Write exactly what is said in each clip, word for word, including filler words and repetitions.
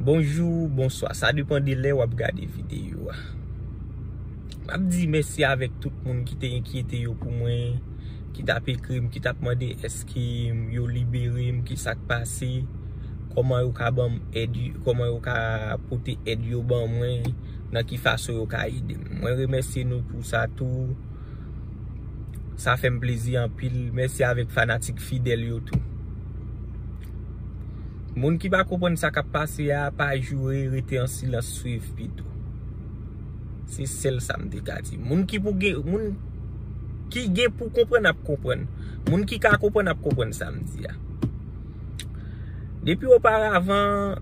Bonjou, bonswa, sa depann de lè w ap gade videyo a. M ap di mèsi avèk tout moun ki te enkyete yo pou mwen, ki t ap ekri m, ki t ap mande èske yo libere m, ki sa k pase, kòman yo ka ban m èd, kòman yo ka pote èd yo ban mwen, nan ki fason yo ka ede m. Mwen remèsye nou pou sa tou. Sa fè m plezi anpil. Mèsi avèk fanatik fidèl yo tou. Moun ki pa konprann sa k ap pase a, pa joure, rete an silans, swiv pito. Se sèl sa m te ka di. Moun ki pou gen, moun ki gen pou konprann ap konprann. Moun ki ka konprann ap konprann sa m di a. Depi oparavan,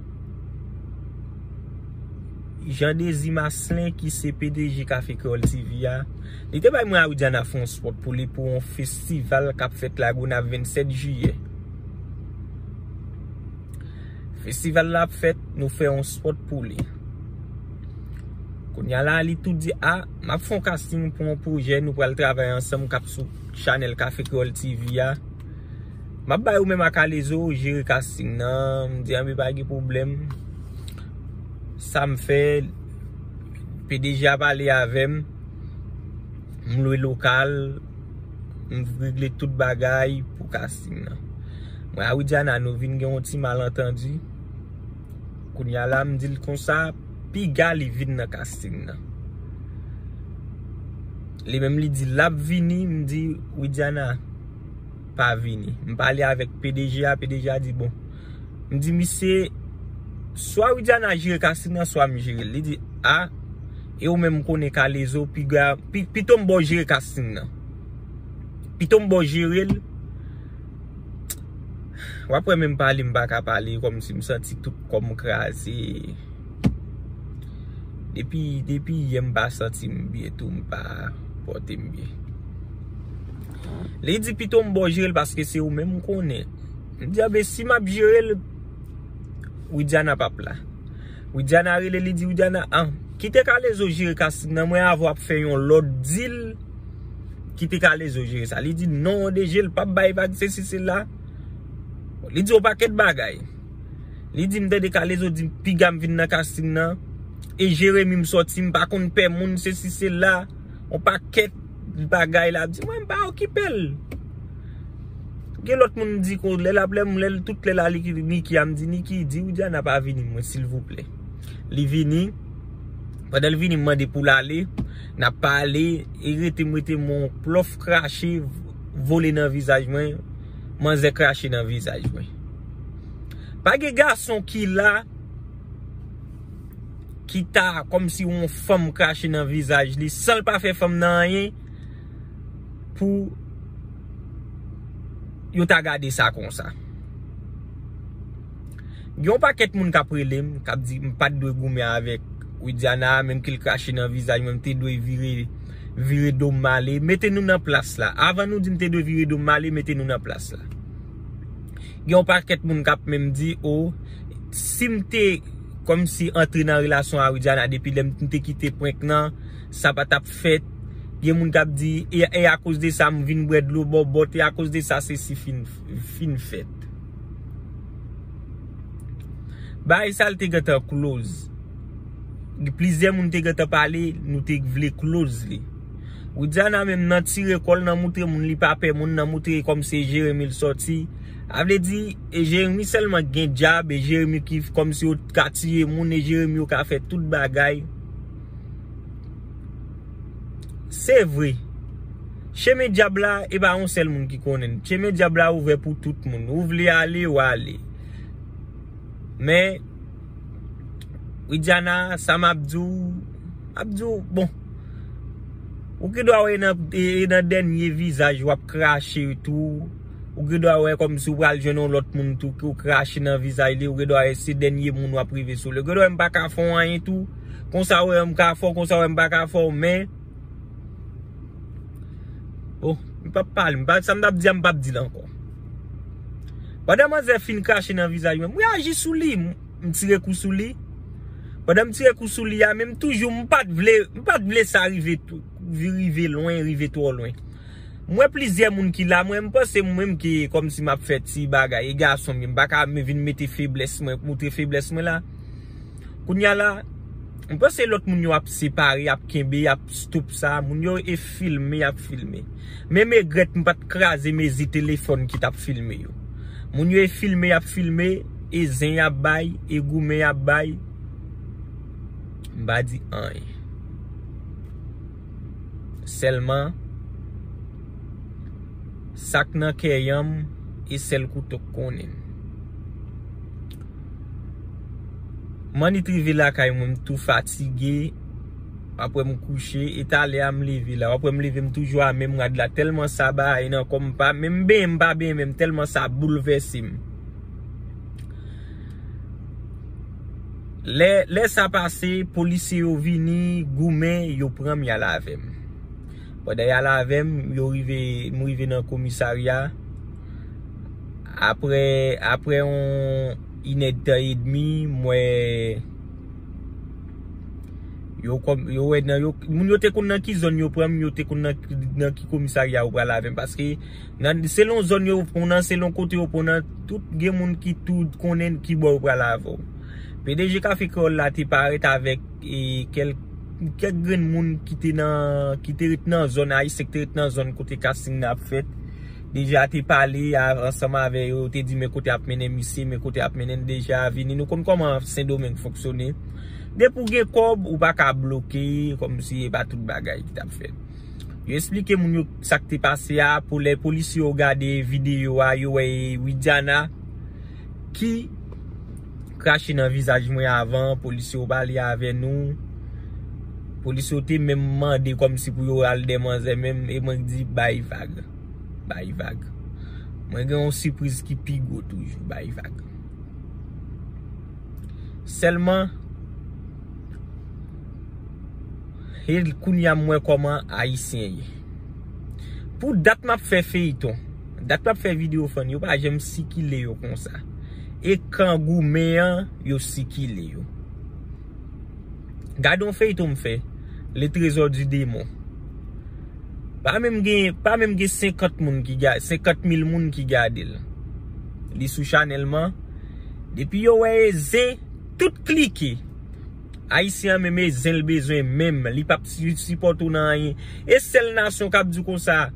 Jean Désir Marcelin, ki se P D G Café Créole T V a, li te bay mwen a Widiana fè yon spot pou li pou yon festival k ap fèt Lagonav vennsèt jiyè. Festival la ap fèt, nou fè yon spot pou li. Kounye a la, li tou di, a, m ap fè yon casting pou yon pwojè, nou pral travay ansanm k ap sou chanèl Café Créole T V a. M ap bay ou menm ak Alezo jere casting nan. M di, anben, pa gen pwoblèm. Sa m fè, P D G a pale avè m. M lwe lokal. M regle tout bagay pou casting nan. Mwen a Widiana, nou vin gen yon ti malantandi. Kounye a la, m di l konsa, piga li vin nan casting nan. Li menm li di l ap vini, m di, Widiana, pa vini. M pale avèk P D G a, P D G a di, bon. M di, misye, swa Widiana jere casting nan, swa m jere l. Li di, a, e ou menm konnen k Alezo, piga, pi, pito m ba w jere casting nan. Pito m ba w jere l. W ap wè menm pale m pa ka pale, kòmsi m santi tout kò m kraze. Depi, depi yè m pa santi m byen tou, m pa pòte m byen. Li di pito m ba w jere l paske se ou menm m konnen. M di, anben, si m ap jere l, Widiana p ap la. Widiana rele, li di, Widiana, an, kite k Alezo jere casting nan, mwen avè w ap fè yon lòt deal, kite k Alezo jere sa. Li di, non, D G, l p ap bay vag, sesi, sela. Li di yon pakèt bagay. Li di, m tande k Alezo di, piga m vin nan casting nan. E Jeremi m sòti, m pa konn pè moun, sesi, sela. Yon pakèt bagay la ap di, mwen, m pa okipe l. Gen lòt moun m di, kon, lè l ap, lè m, lè l, tout lè la, li, Niki a, m di, Niki, di Widiana pa vini, mwen, silvouplè. Li vini. Pandan l vini, m mande pou l ale. N ap pale, e rete, m rete, m wè yon plof krache, vole nan vizaj mwen. Manzè krache nan vizaj mwen. Pa gen gason ki la, ki ta kòmsi yon fanm krache nan vizaj li, san l pa fè fanm nan anyen, pou yo ta gade sa konsa. Gen yon pakèt moun k ap rele m, k ap di m pa t dwe goumen avèk Widiana, menm ke l krache nan vizaj mwen, m te dwe vire, vire do m ale. Mete nou nan plas la. Avan nou di m te dwe vire do m ale, mete nou nan plas la. Gen yon pakèt moun k ap menm di, o, si m te kòmsi antre nan relasyon a Widiana depi lè m te kite prank nan, sa pa t ap fèt. Gen moun k ap di, e, e akoz de sa m vin bwè dlo bòbòt, e akoz de sa sesi fin, fin fèt. Bagay sa l te gentan close. Plizyè moun te gentan pale, nou te vle close li. Widiana menm nan tire kò l, nan moutre moun li pa pè moun, nan moutre kòmsi e Jeremi l sòti. A vle di, e Jeremi sèlman k gen djab, e Jeremi ki kòmsi yo ka tiye moun, e Jeremi yo ka fè tout bagay. Se vre. Chemen dyab la, e pa yon sèl moun ki konnen l. Chemen dyab la ouvè pou tout moun. Ou vle ale, w ale. Men, Widiana, sa m ap di w, m ap di w, bon. Ou gen dwa wè nan, e, e nan dènye vizaj w ap krache tou. Ou gen dwa wè kòmsi w pral jwenn yon lòt moun tou, ke w krache nan vizaj li. Ou gen dwa wè se dènye moun w ap rive sou li. Ou gen dwa wè m pa ka fè w anyen tou. Konsa w wè m ka fè w, konsa w wè m pa ka fè w, men. Bon, m p ap pale, m pa, sa m t ap di a, m p ap di l ankò. Pandan manzè fin krache nan vizaj mwen, m reyaji sou li, m, m tire kou sou li. Pandan m tire kou sou li a, men m toujou, m pa t vle, m pa t vle sa rive tou, rive lwen, rive twò lwen. M wè plizyè moun ki la, mwen, m panse mwen menm ki kòmsi m ap fè ti bagay, e gason m ye, m pa ka vin mete feblès mwen, moutre feblès mwen la. Kounye a la, m panse lòt moun yo ap separe, ap kenbe, ap stop sa. Moun yo e filme, ap filme. Men m regrèt m pa t kraze mezi telefòn ki t ap filme yo. Moun yo e filme, ap filme, e zen y ap bay, e goumen y ap bay. M pa di anyen. Sèlman, sa k nan kè yanm, e sèl kouto k konnen. M annik rive lakay mwen, m tou fatige. W ap wè m kouche, e talè a m leve la. W ap wè m leve, m toujou a menm rad la. Tèlman sa bagay nan kò m, pa menm benyen, m pa benyen menm, tèlman sa boulvèse m. Lè, lè sa pase, polisye yo vini, goumen, yo pran m, y al avè m. Pandan y al avè m, yo rive, m rive nan komisarya. Apre, apre yon inèdtan edmi, m wè yo kòm, yo wè nan yo, moun yo te konn nan ki zòn yo pran m, yo te konn nan, nan ki komisarya yo pral avè m. Paske nan, selon zòn yo pran w nan, selon kote yo pran w nan, tout gen moun ki tou konnen ki bò yo pral avè w. P D G Kafe Kreyòl la te parèt avèk, e, kèl-, kèk grenn moun ki te nan, ki te ret nan zòn, ayisyen ki te ret nan zòn kote kasting nan ap fèt. Deja te pale a-, ansanm avè yo, yo te di men kote ap mennen misye, men kote ap mennen l. Deja vini, nou konn kòman Sendomeng fonksyone. Depi w gen kòb, ou pa ka bloke, kòmsi e pa tout bagay ki t ap fèt. Yo eksplike moun yo sa k te pase a, pou lè polisye yo gade videyo a, yo wè e Widiana ki krache nan vizaj mwen avan, polisye yo pale avè nou. Polisye yo te menm mande kòmsi pou yo al dèyè manzè menm, e mwen di bay vag. Bay vag. Mwen gen yon sipriz ki pi gwo toujou, bay vag. Sèlman, e kounye a m wè kòman ayisyen ye. Pou dat m ap fè feyton, dat m ap fè videyo fann, yo pa janm sikile yo konsa. E kan goumen an, yo sikile yo. Gade yon feyton m fè, Le Trésor du Démon. Pa menm gen, pa menm gen senkant moun ki ga-, senkant mil moun ki gade l. Li sou chanèl man. Depi yo wè e zen, tout klike. Ayisyen an menm e zen l bezwen menm. Li p ap si-, sipòte w nan anyen. E sèl nasyon k ap di w konsa,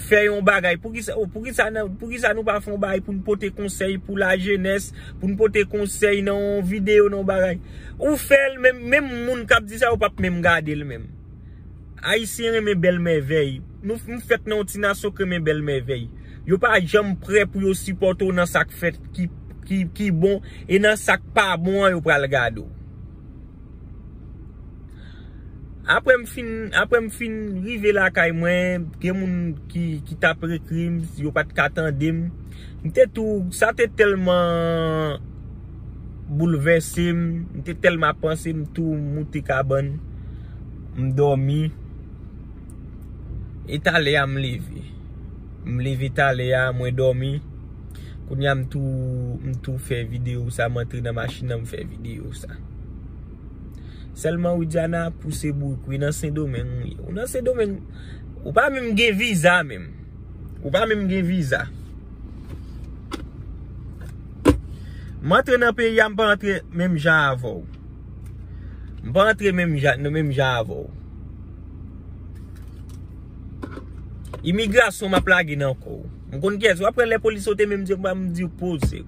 fè yon bagay. Poukisa, poukisa nan, poukisa nou pa fè yon bagay pou n pote konsèy pou lajenès, pou n pote konsèy nan yon videyo, nan yon bagay? Ou fè l, menm, menm moun k ap di sa, yo p ap menm gade l menm. Ayisyen renmen bèl mèvèy. Nou, nou fèt nan yon ti nasyon k renmen bèl mèvèy. Yo pa janm prè pou yo sipòte w nan sa k fèt ki, ki, ki bon, e nan sa k pa bon an, yo pral gade w. Apre m fin, apre m fin rive lakay mwen, gen moun ki, ki t ap ekri m, yo pa t ka tande m. M te tou, sa te tèlman boulvèse m, m te tèlman panse m tou moute kabann, m dòmi. E talè a m leve. M leve talè a, mwen dòmi. Kounye a m tou, m tou fè videyo sa, m antre nan machin nan, m fè videyo sa. Sèlman Widiana pouse bouk wi nan Sendomeng wi. Ou nan Sendomeng, ou pa menm gen viza menm. Ou pa menm gen viza. M antre nan peyi a, m pa antre menm jan avè w. M pa antre menm jan, nan menm jan avè w. Imigrasyon m ap lage nan kò w. M konn kiyès, w ap wè lè polis yo te menm di m, m di w poze.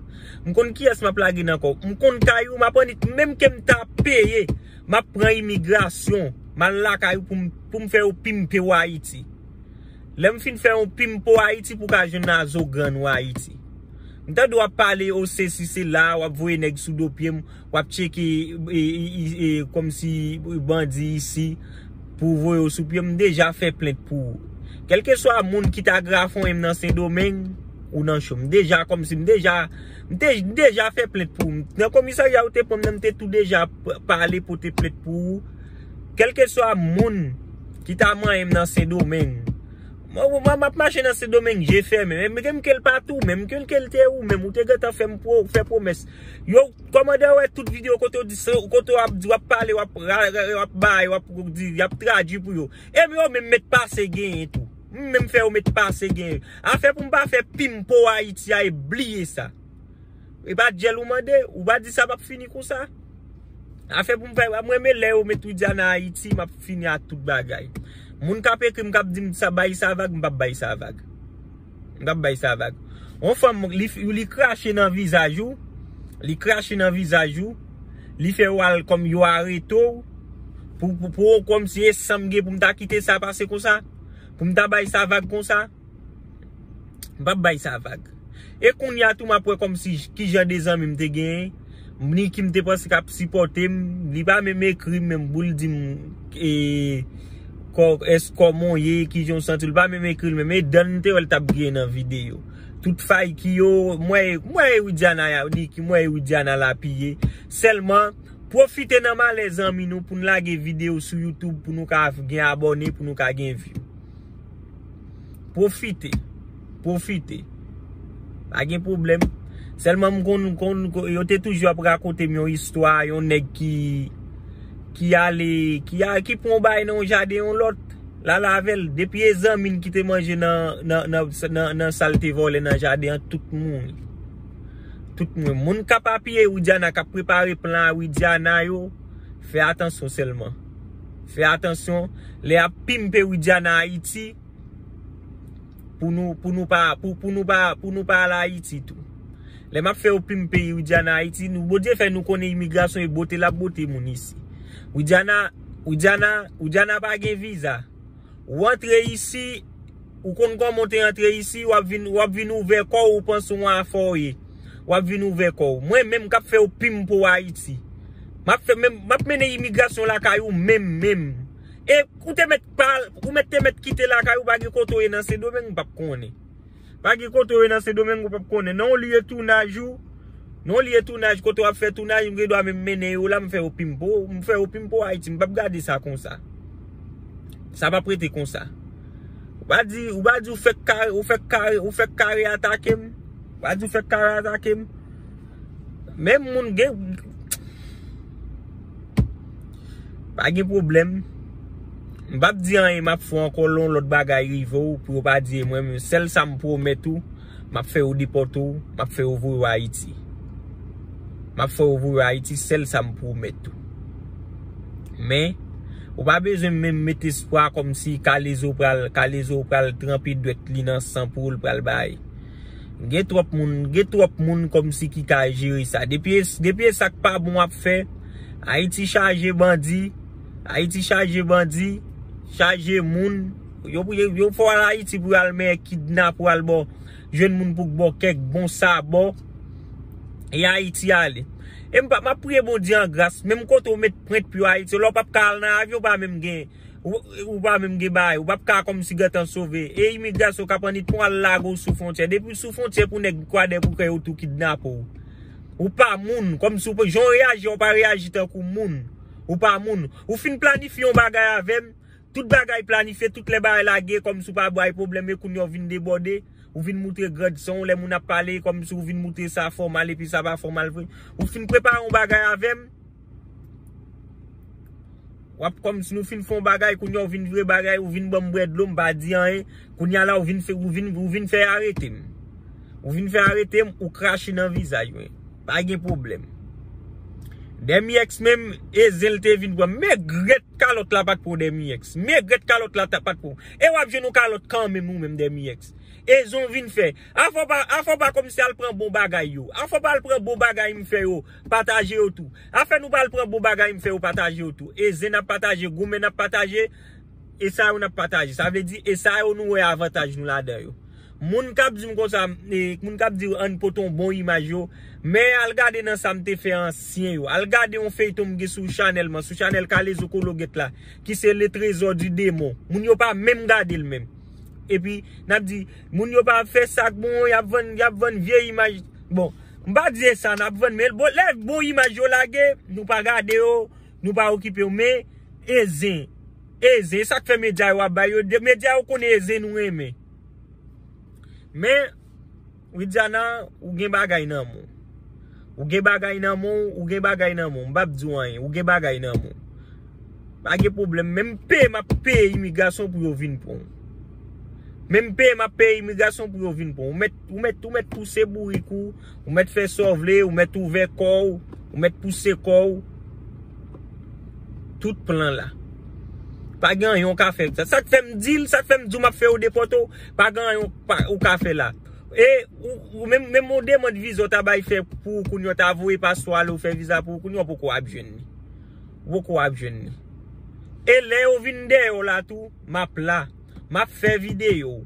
M konn kiyès m ap lage nan kò w. M konn kay ou, m ap annik, menm ke m ta peye, m ap pran imigrasyon, m al lakay ou pou m, pou m fè yo pimpe w Ayiti. Lè m fin fè yon pimpo Ayiti pou ka jwenn Azogrann ou Ayiti. M tande w ap pale o sesi sela, w ap voye nèg sou do pye m, w ap tcheke, e, e, e, e, kòmsi bandi isi pou voye w sou pye m. M deja fè plent pou ou. Kèlkeswa moun ki ta grafonyen m nan Sendomeng, ou nan cho. M deja kòmsi, m deja, m te, m deja fè plent pou ou. Nan komisarya ou te pran m nan, m te tou deja p-, pale pote plent pou ou. Kèlkeswa moun ki ta manyen m nan Sendomeng. Mwen, mwen, m ap mache nan Sendomeng, je fèmen. Men, men, m ke l pa tou, men m ke l ke l te ou, menm ou te gentan fè m pwo-, fè pwomès. Yo, kòmandè wè tout videyo kote w di, kote w ap di, w ap pale, w ap ra-, ra-, w ap bay, w ap di, y ap tradui pou yo. Epi yo menm met pase genyen tou. M menm fè yo met pase genyen. Afè pou m pa fè pimpo Ayiti a e bliye sa. E pa djèl ou mande, ou pa di sa p ap fini konsa. Afè pou m fè, mwen renmen lè yo met Widiana Ayiti, m ap fini ak tout bagay. Moun k ap ekri m, k ap di m sa, bay sa vag, m p ap bay sa vag. M p ap bay sa vag. Yon fanm, li, li krache nan vizaj ou, li krache nan vizaj ou, li fè w al kòm yo arete w, pou, pou, pou, kòm si e san m gen pou m ta kite sa pase konsa, pou m ta bay sa vag konsa. M p ap bay sa vag. E kounye a tou, m ap wè kòmsi ki jan de zanmi m te genyen. Ni ki m te panse k ap sipòte m, li pa menm ekri m menm pou l di m, e, kò, èske kòman w ye, ki jan w santi w, li pa menm ekri l menm. E dan m te wè l t ap griyen nan videyo. Tout fay ki yo, mwen, mwen e Widiana, ni ki mwen e Widiana l apiye. Sèlman, pwofite nan malè zanmi nou pou n lage videyo sou YouTube pou nou ka gen abòne, pou nou ka gen view. Pwofite. Pwofite. Pa gen pwoblèm. Sèlman m konn, konn, yo te toujou ap rakonte m yon istwa, yon nèg ki, ki ale, ki a, ki pran yon bagay nan yon jaden yon lòt, l ale avè l. Depi e zanmi n ki te manje nan, nan, nan, nan, nan sa l te vòlè nan jaden an, tout mouri. Tout mouri. Moun k ap apiye Widiana, k ap prepare plan a Widiana yo, fè atansyon sèlman. Fè atansyon. Lè y ap pimpe Widiana Ayiti, pou nou, pou nou pa, pou, pou nou pa, pou nou pa al Ayiti tou. Lè m ap fè yo pimpe Widiana Ayiti, nou, Bondye fè nou konnen imigrasyon e bote l ap bote moun isi. Widiana, Widiana, Widiana pa gen viza. Ou antre isi, ou konn kòman w te antre isi, w ap vin, w ap vin ouvè kò w, ou panse w afòye. W ap vin ouvè kò w. Mwen menm k ap fè yo pimpe w Ayiti. M ap fè menm, m ap mennen imigrasyon lakay ou menm, menm. E ou te mèt pa, ou mèt te mèt kite lakay ou, pa gen kote w ye nan Sendomeng, m p ap konnen. Pa gen kote w ye nan Sendomeng, ou p ap konnen. Nan yon lye tounaj ou, nan yon lye tounaj, kote w ap fè tounaj, m gen dwa menm mennen yo la, m fè yo pimpe w, m fè yo pimpe w Ayiti, m p ap gade sa konsa. Sa p ap rete konsa. Ou pa di, ou pa di ou fèk kare, ou fèk kare, ou fèk kare atake m. Ou pa di ou fèk kare atake m. Menm moun gen, pa gen pwoblèm. M p ap di anyen, m ap fè ankò lè yon lòt bagay rive w, pou yo pa di e mwen menm. Sèl sa m pwomèt ou, m ap fè yo depòte w, m ap fè yo voye w Ayiti. M ap fè yo voye w Ayiti, sèl sa m pwomèt ou. Men, ou pa bezwen menm met espwa kòmsi Kalezo pral, Kalezo pral tranpe dwèt li nan san pou l pral bay. Gen twòp moun, gen twòp moun kòmsi ki ka jere sa. Depi, depi e sa k pa bon ap fè, Ayiti chaje bandi, Ayiti chaje bandi, chaje moun. Yo, yo, yo fò al Ayiti pou al men kidnap, pou al bò, jwenn moun pou bò kèk bon sabò. E Ayiti ale. E m pa, m ap priye Bondye an gras, menm kote w met pwent pye w Ayiti, lè w p ap ka al nan avyon, w pa menm gen, ou, ou pa menm gen bagay, ou p ap ka kòmsi gentan sove. E imigrasyon k ap annik pran al lage w sou fwontyè. Depi w sou fwontyè pou nèg kwadèboukè yo tou kidnape w. Ou pa moun, kòmsi w pa, jan w reyaji, w pa reyaji tankou moun. Ou pa moun. Ou fin planifye yon bagay avè m, tout bagay planifye, tout lè bagay lage, kòmsi w pa bay pwoblèm, e kounye a w vin debòde, ou vin moutre grandson w, lè moun ap pale, kòmsi w vin moutre sa fòmal, epi sa pa fòmal vre. Ou fin prepare yon bagay avè m, w ap kòmsi nou fin fè yon bagay, kounye a w vin vire bagay, ou vin ban m bwè dlo, m pa di anyen. Kounye a la, ou vin fè, ou vin, ou vin fè arete m. Ou vin fè arete m, ou krache nan vizaj mwen. Pa gen pwoblèm. Dèmiyèks menm, e zen l te vin pran. Megrèt kalòt la pa t pran Dèmiyèks. Megrèt kalòt la ta, pa t pran. E w ap jwenn yon kalòt kanmenm ou menm Dèmiyèks. E zen w vin fè. Afè w pa, afè w pa kòmsi al pran bon bagay yo. Afè w pa al pran bon bagay m fè yo. Pataje yo tou. Afè nou pa al pran bon bagay m fè yo, pataje yo tou. E zen n ap pataje, goumen n ap pataje. E sa yo n ap pataje. Sa vle di, e sa yo nou wè avantaj nou ladan yo. Moun k ap di m konsa, e, moun k ap di ann pote yon bon imaj yo, men al gade nan sa m te fè ansyen yo. Al gade yon feyton m gen sou chanèl mwen, sou chanèl Kalezo Kologèt la, ki se Le Trésor du Démon. Moun yo pa menm gade l menm. Epi, n ap di, moun yo pa fè sa k bon, y ap vann, y ap vann vye imaj. Bon, m pa di e sa n ap vann, men bon, lè bon imaj yo lage, nou pa gade yo, nou pa okipe yo, men e zen, e zen, e sa k fè medya yo ap bay yo, de, medya yo konnen e zen nou renmen. Men, Widiana, ou gen bagay nan men w. Ou gen bagay nan men w, ou gen bagay nan men w. M p ap di w anyen, ou gen bagay nan men w. Pa gen pwoblèm, menm peye m ap peye imigrasyon pou yo vin pran w. Menm peye m ap peye imigrasyon pou yo vin pran w. Ou mèt, ou mèt, ou mèt pouse bourik ou, ou mèt fè sa w vle, ou mèt ouvè kò w, ou mèt pouse kò w. tout plan la. Pa gen anyen w ka fè. Sa k fè m di l, sa k fè m di w m ap fè yo depòte w, pa gen anyen w ka fè la. E ou menm, menm yon demann viza w ta bay fè pou ou kounye a, w ta voye paspò ale w fè viza pou ou kounye a, w poko ap jwenn li. Ou poko ap jwenn li. E lè yo vin dèyè w la tou, m ap la. M ap fè videyo.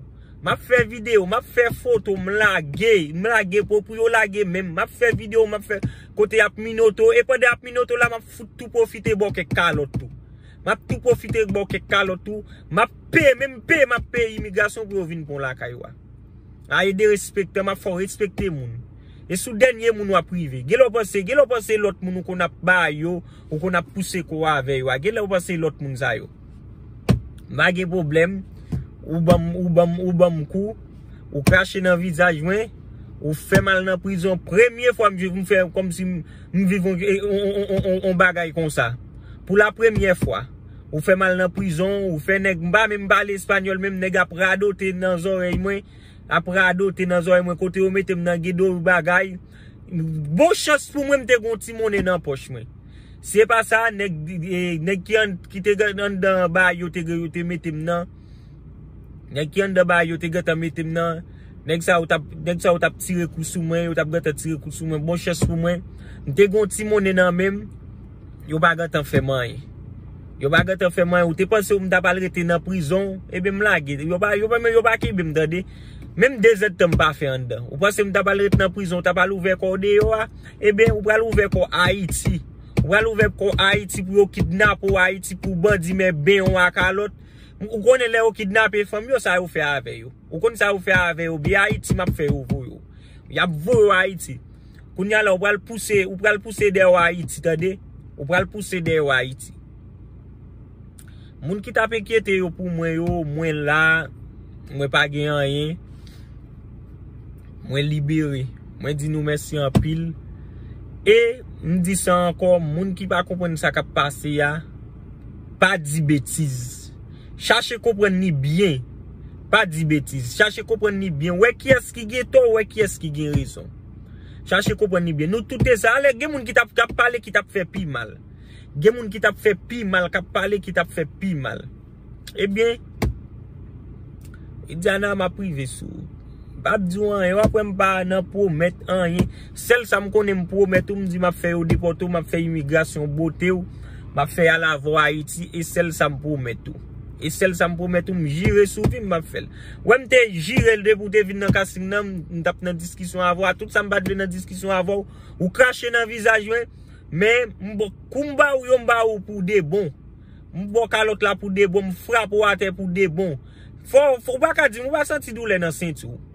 M ap fè videyo, m ap fè foto, m lage, m lage pou, pou yo lage menm. M ap fè videyo, m ap fè kote y ap minoto. E pandan y ap minoto la, m ap fout tou pwofite ba w kèk kalòt tou. M ap tou pwofite ba w kèk kalòt tou. M ap peye, menm peye, m ap peye imigrasyon pou yo vin pran w lakay ou a. A, e derespektan, m ap fè w respekte moun. E sou dènye moun w ap rive. Gen lè w panse, gen lè w panse lòt moun ou konn ap ba yo, ou konn ap pouse kò w avè yo a. Gen lè w panse lòt moun sa yo. M pa gen pwoblèm. Ou ban m, ou ban m, ou ban m kou. Ou krache nan vizaj mwen. Ou fè m al nan prizon. Premye fwa m viv, m fè kòmsi m, m viv on, on, on, on, on bagay konsa. Pou la premyè fwa. Ou fè m al nan prizon, ou fè nèg, m pa menm pale espanyòl, menm nèg ap radote nan zòrèy mwen, ap radote nan zòrèy mwen, kote yo mete m nan, gen de bagay. Bon chans pou mwen, m te gon ti monnen nan pòch mwen. Si se pa sa, nèg, e, nèg ki an, ki te gen anndan ba yo te, yo te mete m nan. Nèg ki anndan ba yo te gentan mete m nan. Nèg sa yo t ap, nèg sa yo t ap tire kou sou mwen, yo t ap gentan tire kou sou mwen. Bon chans pou mwen, m te gon ti monnen nan men m. Yo pa gentan fè m anyen. Yo pa gentan fè m anyen. Ou te panse m ta pral rete nan prizon, ebyen m lage. Yo pa, yo pa, yo pa kenbe m, tande. Menm de zèdtan m pa fè anndan. Ou panse m ta pral rete nan prizon, w ta pral ouvè kò w deyò a? Ebyen, ou pral ouvè kò Ayiti. Ou pral ouvè kò Ayiti pou yo kidnape w Ayiti, pou bandi men ben w a kalòt. Ou konnen lè yo kidnape fanm yo, sa yo fè avè yo. Ou konn sa yo fè avè yo, byen Ayiti m ap fè yo voye w. Y ap voye w Ayiti. Kounye a la, ou pral pouse, ou pral pouse dèyè w Ayiti, tande? Ou pral pouse dèyè w Ayiti. Moun ki t ap enkyete yo pou mwen yo, mwen la, mwen pa gen anyen. Mwen libere. Mwen di nou mèsi anpil. E m di sa ankò, moun ki pa konprann sa k ap pase a, pa di betiz. Chache konprann li byen. Pa di betiz. Chache konprann li byen. Wè kiyès ki gen tò, wè kiyès ki gen rezon. Chache konprann li byen. Nou tout te sa. Alè, gen moun ki t ap, k ap pale, ki t ap fè pi mal. Gen moun ki t ap fè pi mal, k ap pale, ki t ap fè pi mal. Ebyen, Diana, m ap rive sou ou. M p ap di w anyen, w ap wè m pa nan pwomèt anyen. Sèl sa m konnen m pwomèt ou, m di m ap fè yo depòte w, m ap fè imigrasyon bote w, m ap fè y al avè w Ayiti, e sèl sa m pwomèt ou. E sèl sa m pwomèt ou, m jire sou vi m, m ap fè l. Wè m te jire l depi w te vin nan casting nan, m, m t ap nan diskisyon avè w, a tout sa m pa t vle nan diskisyon avè w, ou krache nan vizaj mwen, men m, kou m ba ou yo, m ba ou pou de bon. M ba w kalòt la pou de bon, m frape w atè pou de bon. Fò, fò, ou pa ka di m, ou pa santi doulè nan senti w.